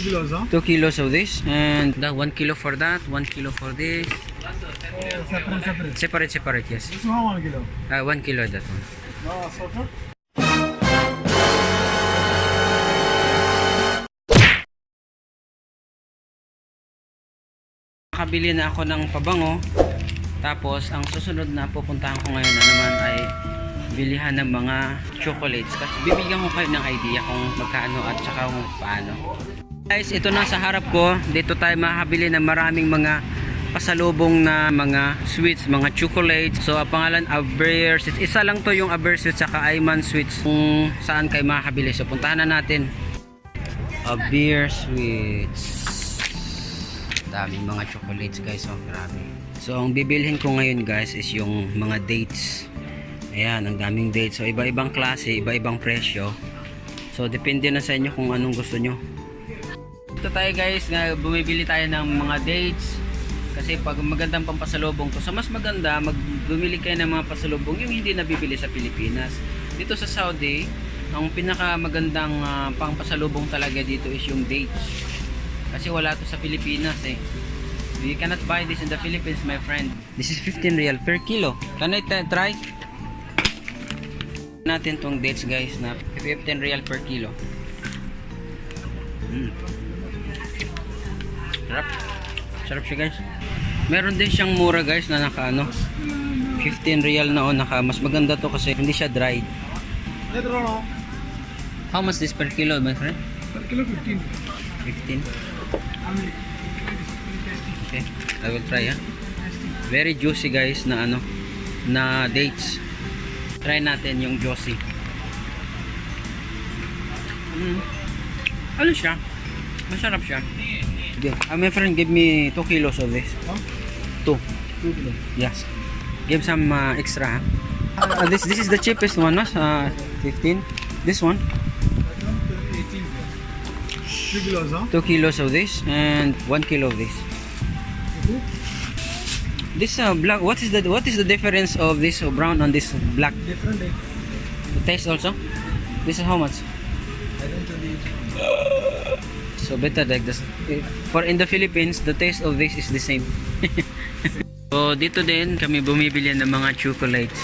kilos, huh? 2 kilos of this, and that 1 kilo for that, 1 kilo for this. Separate, yes. This one 1 kilo. 1 kilo that one. No, sorted. Nakabili na ako ng pabango. Tapos ang susunod na pupuntahan ko ngayon na naman ay bilihan ng mga chocolates. Kasi bibigyan ko kayo ng idea kung magkano at saka kung paano. Guys, ito na sa harap ko. Dito tayo makabili ng maraming mga pasalubong na mga sweets, mga chocolates. So ang pangalan Aber Sweets. Isa lang to yung Aber Sweets saka Ayman Sweets kung saan kayo makakabili. So puntahan na natin. Aber Sweets. Daming mga chocolates guys, oh, grabe. So ang bibilhin ko ngayon guys is yung mga dates. Ayan, ang daming dates. So iba-ibang klase, iba-ibang presyo. So depende na sa inyo kung anong gusto nyo. Ito tayo guys, na bumibili tayo ng mga dates. Kasi pag magandang pampasalubong to, sa mas maganda, bumili kayo ng mga pasalubong yung hindi nabibili sa Pilipinas. Dito sa Saudi, ang pinaka magandang pampasalubong talaga dito is yung dates. Kasi wala to sa Pilipinas eh. You cannot buy this in the Philippines, my friend. This is 15 real per kilo. Can I try? Natin tong dates guys na 15 real per kilo. Sarap siya guys. Meron din siyang mura guys na naka ano 15 real na o naka mas maganda to kasi hindi siya dried. How much this per kilo, my friend? Per kilo 15. 15. Okay, I will try ha. Very juicy guys na ano na dates. Try natin yung juicy. Ano siya? Masarap siya. My friend, give me 2 kilos of this. Huh? 2 kilos. Yes. Give some extra. This is the cheapest one, no? 15. This one. 3 kilos, huh? 2 kilos of this and 1 kilo of this. This black. What is the difference of this brown on this black? Different eggs. The taste also. This is how much? I don't really. So better like this. For in the Philippines, the taste of this is the same. So dito din kami bumibili ng mga chocolates.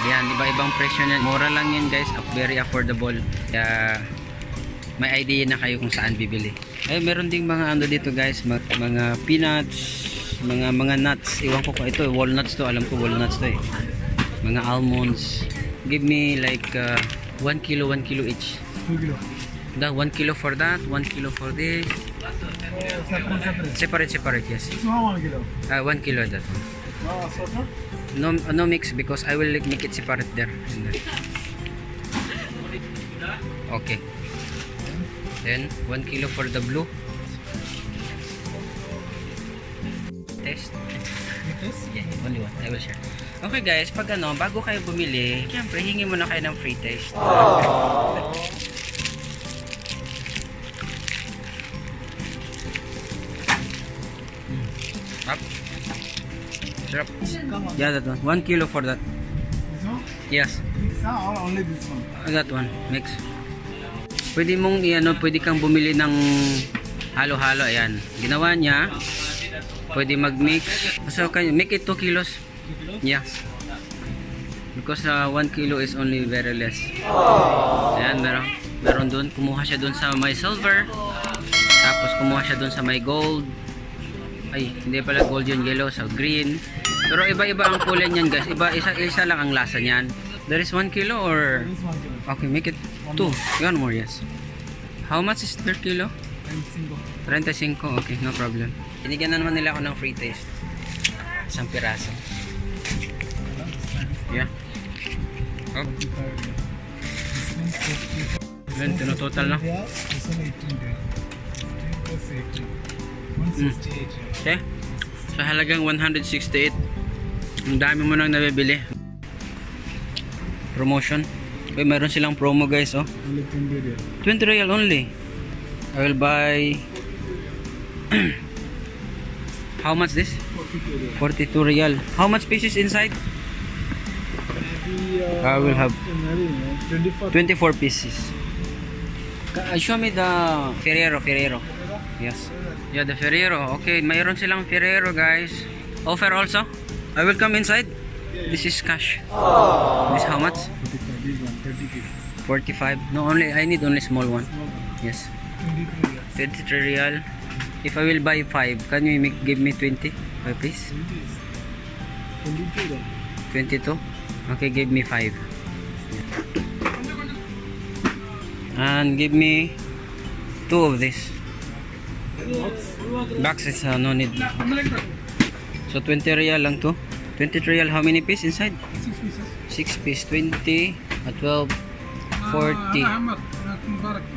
Yan, iba-ibang presyo niyan. Mura lang yan guys, very affordable. Kaya may idea na kayo kung saan bibili. Ay meron ding mga ano dito guys, mga peanuts, mga nuts. Iwan ko kung ito walnuts to, alam ko walnuts to eh. Mga almonds. Give me like 1 kilo each. 2 kilo. That 1 kilo for that, 1 kilo for this. Separate, yes. This one 1 kilo. 1 kilo that one. No, sorted. No mix because I will make it separate there. Okay. Then 1 kilo for the blue. Taste. Yeah, only one. I will share. Okay guys, pag ano, bago kayo bumili, siyempre hingi muna kayo ng free taste. Up. Sarap. Yeah, that one. 1 kilo for that. This one? Yes. Mix, huh? Or only this one? That one. Mix. Pwede mong pwede kang bumili ng halo-halo. Ayan. Ginawa niya. Pwede mag-mix. So, can you make it 2 kilos? 2 kilos? Yeah. Because 1 kilo is only very less. Ayan, meron dun. Kumuha siya dun sa may silver. Tapos kumuha siya dun sa may gold. Ay, hindi pala gold yun, yellow, sa green. Pero iba-iba ang kulay niyan guys. Isa lang ang lasa niyan. There is 1 kilo or... This 1 kilo. Okay, make it 2. One more, yes. How much is per kilo? 35. Okay, no problem. Binigyan na naman nila ako ng free taste. Isang piraso. Yeah. Oh. Then, total na. This one 18 there. 18 plus 18. 168. Okay. Sa halagang 168. Ang dami mo nang nabibili. Promotion. Okay, meron silang promo guys, oh. Only 20 there. 20 real only. I will buy how much this? 42 real. How much pieces inside? Maybe, I will have 24. 24 pieces. Show me the Ferrero. Yes. Yeah, the Ferrero. Okay, mayroon silang Ferrero, guys. Offer also? I will come inside. This is cash. This how much? 45. This one, 30 pieces. 45. No, I need only small one. Yes. 23 23 reals. real. If I will buy 5, can you give me 20? Please? 22. 22? Okay, give me 5. And give me 2 of this. Box is no need. So 20 real lang to. 20 real, how many piece inside? 6 6 piece. pieces. 20, 12, 40,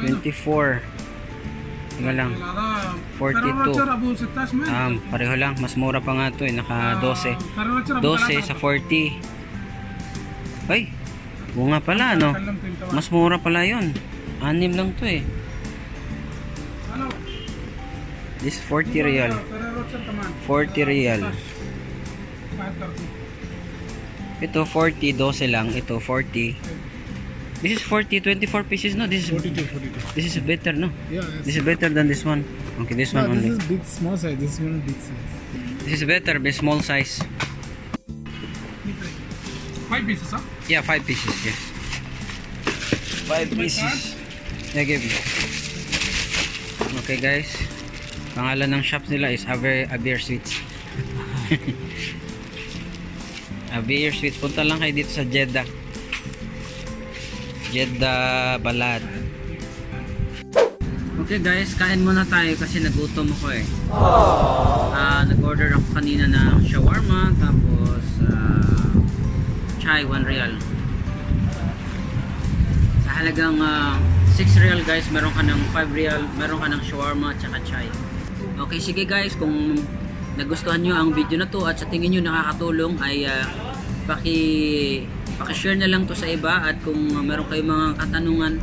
24. Tingnan lang. 42. Pareho lang. Mas mura pa nga to eh. Naka 12. 12 sa 40. Ay, bunga pala no. Mas mura pala yun. 6 lang to eh. This 40 real. 40 real. Ito 40, 12 lang. Ito 40. This is 40, 24 pieces no. This is 42. this is better no. Yeah, This is better than this one. Okay, this one this only. is big, small size. This one big size. This is better, but small size. 5 pieces, huh? Yeah, 5 pieces, yes. 5 pieces. Yeah, give me. Okay guys. Pangalan ng shop nila is Abeer Sweets. Abeer Sweets. Punta lang kayo dito sa Jeddah. Jeddah Balad. Okay guys, kain muna tayo kasi nagutom ako eh. Nag-order ako kanina ng shawarma, tapos chai 1 real. Sa halagang 6 real guys, meron ka ng 5 real, meron ka ng shawarma at saka chai. Okay, sige guys, kung nagustuhan nyo ang video na to at sa tingin nyo nakakatulong ay paki-share na lang to sa iba, at kung meron kayong mga katanungan,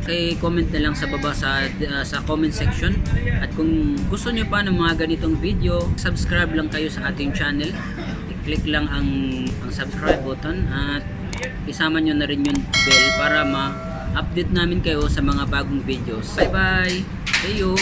comment na lang sa baba sa comment section. At kung gusto nyo pa ng mga ganitong video, subscribe lang kayo sa ating channel. I-click lang ang subscribe button at isama nyo na rin yung bell para ma-update namin kayo sa mga bagong videos. Bye bye! See you!